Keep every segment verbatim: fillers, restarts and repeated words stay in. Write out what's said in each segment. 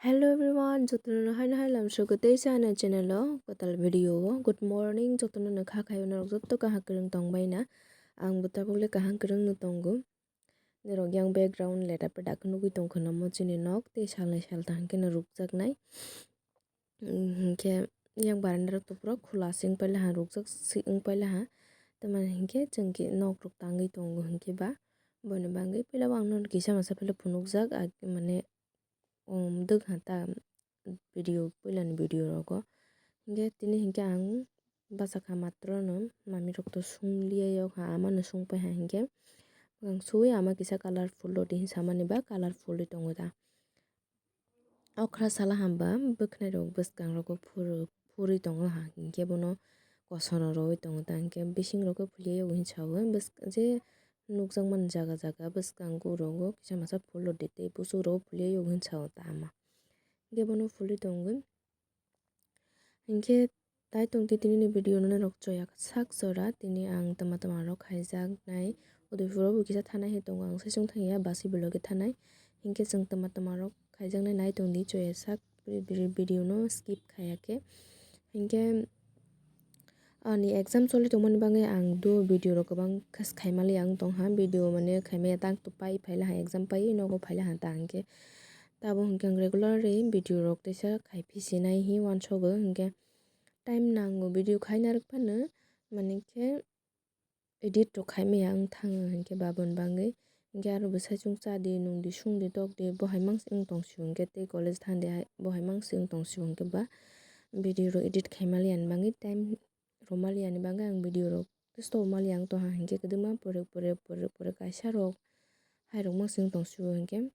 Hello everyone, jotono no haino hai lamsok tei sa ano channel o kwtal video o. Good morning, jotono no kha khayo norok jotto kaham kwrwng tong bai na. Ang bo tabuk le kaham kwrwng no tongo. Norok yang background leta peda khe nugwi tong khwna mo chini nok tei salnwi salta hwnkhe no rukjaknai. Hwnkhe yang baranda rok to pura khula se wng paila ha, rukjak se wng paila ha. Tamoni hwnkhe chwng khe nok rok tangwi tongo hwnkhe ba boni bagwi puila bo ang no kisa masa phano phunukjak, mane um, dwkha ta video, puilani video rogo. Hingke tini hingke ang bachakha matrono mamirok to sung liya yok ha, amano sung pai ha hingke ang suwi ama kisa colourful rodi hinsamani ba colourful ri tongo da. Okra sala hamba bwkhnai rok bwskang rogo phuru, phuri tongo ha, hingke bono kosono rowi tongo ta, hingke bising rogo phuliya yok hinsa o bwsk-, je nukjakmani jaga jaga bwskango rogo kisa masa phul rodi tei buchuk rogo phuliya yok hinsa o ta ama. Hingke bono phulwi tongwi. Hingke tai tongdi tini ni video no norok choya sak jora. Tini ang tama tama rok khaijaknai. Udaipur o bo kisa thanai hai tongo, ang saichung thangya basi vlog o thanai. Hingke chwng tama tama rok khaijaknai nai tongdi choya sak video no skip khaya khe. Hingke ani exam choli tongmani bagwi ang do video rok kwbang khe khaimali ang tongha. Video mane khaimaya tang to pai phaila ha, exam pai nogo phaila ha ta hingke. Tabo hingke ang regular ri video rok teisa khai phi sinai hi uansogo, hingke time nango video khaina rwk phano, mane khe edit rok khaimaya wng thango hingke baboni bagwi. Hingke aro bwsai chwng cha di, nung di, sung di, tok di, bo hai mangsi wng tong sio hingke tei college thang di hai, bo hai mangsi wng tong sio hingke ba video rok edit khaimaliani bagwi time rwmaliani bagwi ang video rok stop maliya wng tongha hingke kwdwma pore pore pore pore kaisa rok hai rok mangsi wng tong sio hingke.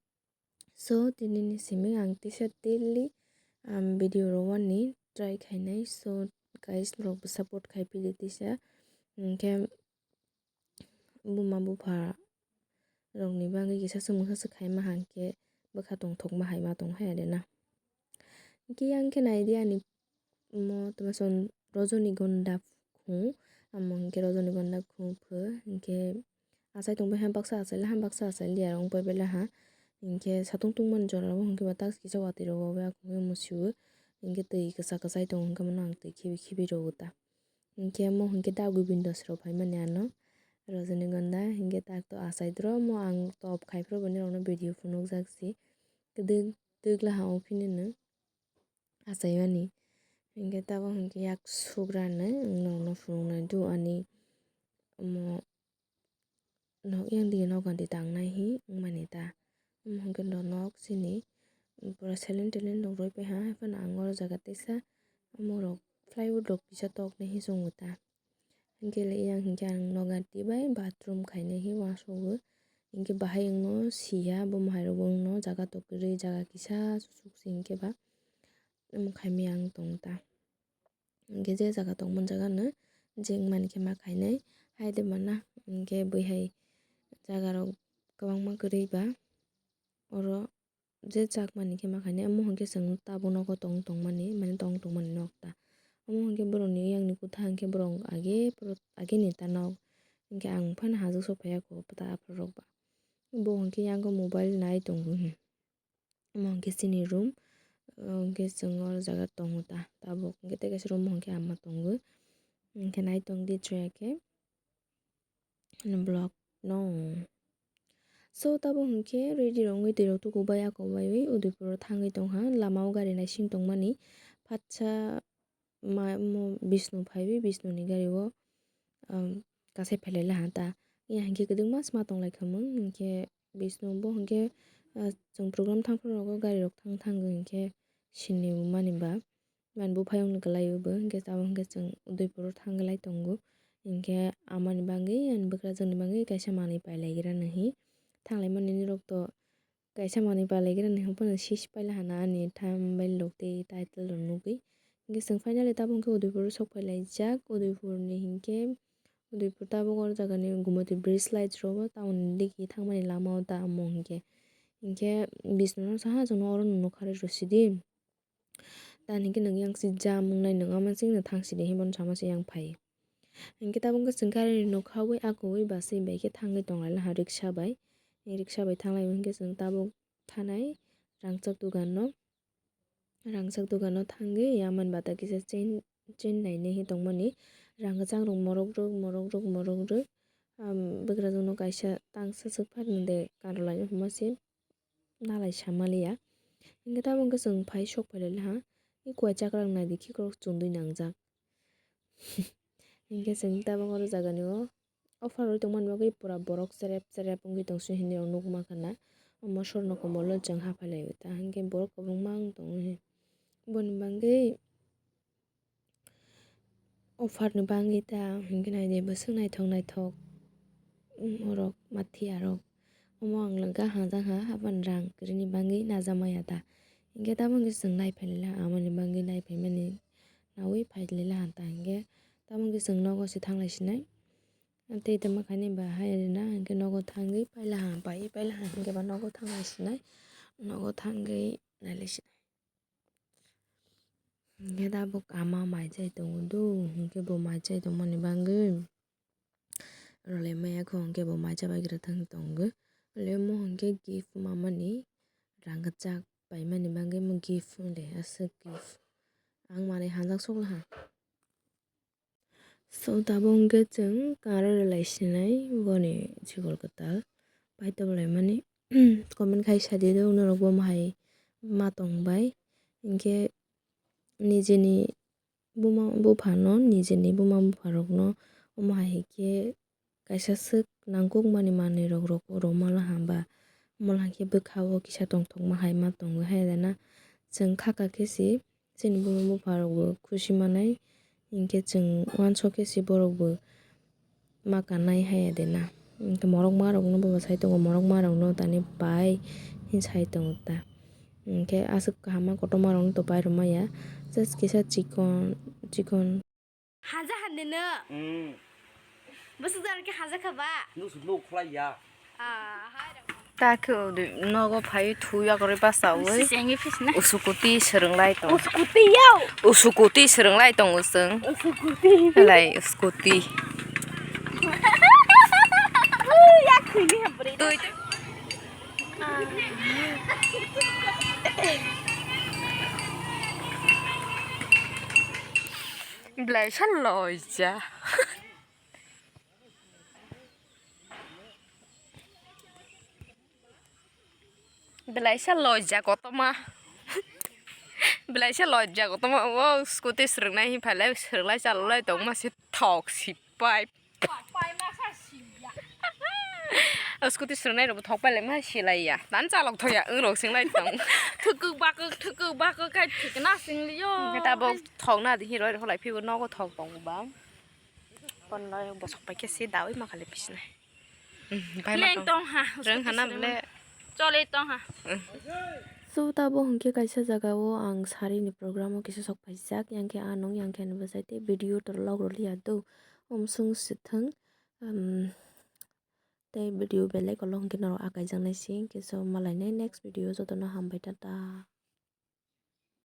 So, tini ni simi ang tisa daily, um, video rwani try khainai. So, guys, norok bo support khai pili tisa. Hingke buma bupha rokni bagwi kisa se mungsa se khaima hangke bwkha tongthokma hai ma tong hai arena. Hingke yang khe nai di ani mo tama son Rajanigonda khung, amo hingke Rajanigonda khung pho, hingke achai tong bai ha baksa achai la ha, baksa achai liya rok wng pai bai la ha, hingke satung tungmani jora bo hingke ba tak kisa watui rok bo bai akhungui musi o, hingke twi kwchak kwchai tongo hingke bono ang twi khibi khibi rw o ta, hingke amo hingke dagwi windows rok phaimani ano Rajanigonda, hingke tak to achai dro mo ang top khai phuru bo nirok no video phunukjak si, kwdwk twk la ha o phini no. Achaimani. Hingke tabok hingke yak sugrani norokno phunuknai do ani omo nok yang dige nogo di tangnai hi wngmani ta. Omo hingke nok chini pura seleng teleng rok roi paiha, haiphano ang oro jaga teisa omorok plywood rok kisa toknai hi chongo ta. Hingke le yang hingke ang nogar twi bai bathroom khainai hi uansukgo. Hingke bahai wngno siya, bo mahairokbo wngno jaga tok kwrwi, jaga kisa susuk se hingke ba omo khaimaya ang tong ta. Hingke je jaga tongmani jaga no je wngmani khe ma khainai, hai de mana hingke bui hai jaga rok kwbangma kwrwi ba oro je chakmani khe ma khainai, omo hwnkhe chwng tabuk nogo tong tongmani, mane tong tongmani nok ta. Omo hwnkhe borokni yang ni kwtha hwnkhe borok age, age ni ta nok. Hwnkhe ang phano hajak sok phaiya kho ta aphuru rok ba. Bo hwnkhe yang o mobile nai tongo. Omo hwnkhe chini room, hwnkhe chwng o jaga tongo ta. Tabuk hwnkhe tei kaisa room hwnkhe ama tongo. Hwnkhe nai tong di chwrai khe. Block no. So tabuk hwnkhe ready rok wngwi twi rok tuku bai ako baiwi Udaipur o thangwi tongha, lama o gari naising tongmani phatsa ma mo Bishnu phaiwi Bishnu ni gari o, um, kasai phailai laha ta. Iya hwnkhe kwdwkma sma tonglai kha mung, hwnkhe Bishnu bo hwnkhe, ah, chwng program thang phuru rogo gari rok thang thang hwnkhe sini mani ba. Mani buphayungni kwlaiwi bo hwnkhe tabuk hwnkhe chwng Udaipuro thangwi lai tongo. Hwnkhe amani bagwi ani bwkrajwkni bagwi kaisa manwi pailaigra nw hi. Thanglaimani nirok to kaisa manwi pailaigra nw hi phano sis paila hana ani thumbnail rok tei title rok nugwi. Hwnkhe chwng finally tabuk hwnkhe Udaipuro sok phailaijak. Udaipurni hwnkhe Udaipur tabuk oro jagani Gumati bridge light rok bo town digi thangmani lama o da omo hwnkhe. Hwnkhe Bishnu no saha chwngno oro nukha rw sidi. Tani hwnkhe nwng yang si jam wngnai, nwng ama chikno thang sidi hinwi bono sama se yang phai. Hwnkhe tabuk hwnkhe chwng gari ni nokha wi akowi bus bai khe thangwi tonglai laha riksa bai. Riksa bai thanglai hwnkhe chwng tabuk thanai rangchak dugan no. rangchak dogano thangwi yaman bata kisa chain, chain nainwi tongmani. Rangchak rok morok rok, morok rok, morok rok. Am, bwkrajwkno kaisa tangsa swk phar nang de kanrwlaino hwnma se nalai samaliya. Hinkhe tabuk khe chwng phai sok phailailaha. I kua chakra wng naidi khikrok chundui nangjak. Hinkhe chwng tabuk oro jagani o offer rwi tongmani bagwi pura borok cherep cherep wngwi tongse hinwi rok nukma khana. Omo sorno komolo chwng haphai lai ta hinkhe borok kwbangma wng tongo he. Boni bagwi offer ni bagwi ta hinkhe naidi bwswk naithok naithok, mm, orok mathiya rok. Omo ang lwngkha hajak ha, haphano rang kwrwini bagwi najakmaya ta. Hinkhe tabukhe chwng naiphailaila, amoni bagwi naiphaimani nawi phailaila ta hinkhe tabukhe chwng nogo se thanglai sinai. Tei tamo khaini ba hai rwna hinkhe nogo thangwi pailaha, paiwi pailaha hinkhe ba nogo thanglai sinai, nogo thangwi nailai sinai. Hinkhe tabuk ama mai chai tongo do, hinkhe bo mai chai tongmani bagwi rwlai maya kho, hinkhe bo mai chabai kwrwi thang tongo. Lemo hinkhe gift mamani rangchak paimani bagwi mo gift le aswk gift. Ang manwi hanjak sukla ha. So tabuk hinkhe chwng kara rwlai sinai boni chikol kwtal paitobolaimani. Comment khai sadi do norok bo hai ma tongbai hinkhe nijeni buma buphano nijeni buma bupharokno omo hai hinkhe kaisa swk nangkukmani manwirok rok rwma laha ba omo hai khe bwkha-o kisa tongthokma hai ma tongo hai rwna chwng khaka khe se. Chini buma bupharokbo khusi manai, hinkhe chwng uansuk khe se borokbo ma kanai haya de na. Hinkhe morok marokno bo sai tongo, morok marokno tani pai hin sai tongo ta. Hinkhe aswk kaham ma kotorma rokno to pai rwmaya, just kisa chikon chikon. Haja hande no. Mm. Bwswk jora khe haja kha ba? Nuk suk nuk khlai ya. Ah, hai rok. Ta khe udi nogo phai thu ya kore basa ui. Sisi angi phis na. Usukuti swrwng lai tong. Usukuti yau. Usukuti swrwng lai tong usung. Usukuti. Lai uskuti. Ui, ya khuni ha bri. Tui. Belai sa loija. Belai sa loija kotorma. Belai sa loija kotorma. O scooty swrwng nai hin phailai swrwng lai chalok lai tong ma se thok si pai. Scooty swrwngnairokbo thok pailai ma silaiya. Tani chalok thoya, wng rok swng lai tong. Thwkuk bakuk, thwkuk bakuk khai thwkna swng liyo. Hwnkhe tabok thokna di hinwi roi rok lai phiyo nogo thok tongo ba. Kono bosok pai khe se dawi ma khali pisinai. Leng tong ha. Rwng khana bele. Chole tong ha. So tabok hwnkhe kaisa jaga o ang sari ni program o kisa sok paijak, yang khe anong yang khe ani bwsai tei video to log rwliya do. Omswng swthwng, um, tei video belai kolok hwnkhe norok akai jaknai se, hwnkhe so malainai next video, jotono hambai, tata.